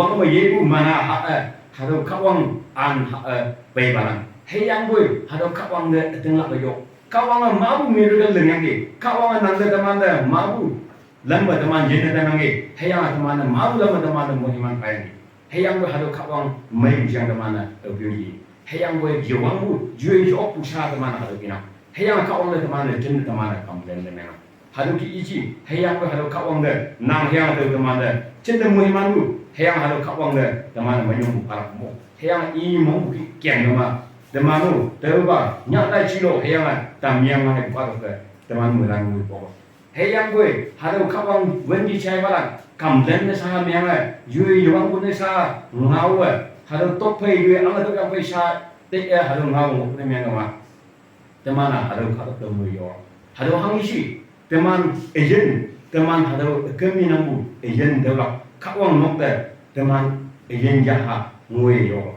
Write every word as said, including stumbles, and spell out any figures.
Wang me yepu mana ha, eh, hatüo Kahwang an ha, eh, peipalan. Hüyangpoi hatüo Kahwang te ütinglak yok. Kahwange mapu miracle lingyangki. Kahwange nangte temante mapu lampe teman yinne tamyangki. Hüyange temante mapu lampe temante moiman phayangki. Hüyangpoi hatüo Kahwang meipu jang temane aope yi. Hüyangpoi yewangpu, yoi yokpu sha temane hatüo inang. Hüyange Kahwang te temane jin temane complain ne menang. Hatüo ki iji, hüyangpoi hatüo Kahwang te, nang hüyange hatüo temante jin te moimanpu, hüyange hatüo Kahwang te temane menyongpu phalak mo. Hüyange i mongpu ki keng kema, temanu, tüopa, nyah tai jilo, hüyange tamyange pa te, teman moilan mo po. Hüyangpoi hatüo Kahwang wenji jaipalan complain ne sha meange, yoi yewangpu ne sha ngaowe, hatüo tokphei yoi ange tüoyangphei sha te-e hatüo ngao ngohpu ne meange ma. Temane hatüo kahtok te moiyo. Hatüo hanghe shi, teman üyin, teman hatüo ükemi nangpu üyin tüolak Kahwang nok te, teman üyin yaha ngoiyo.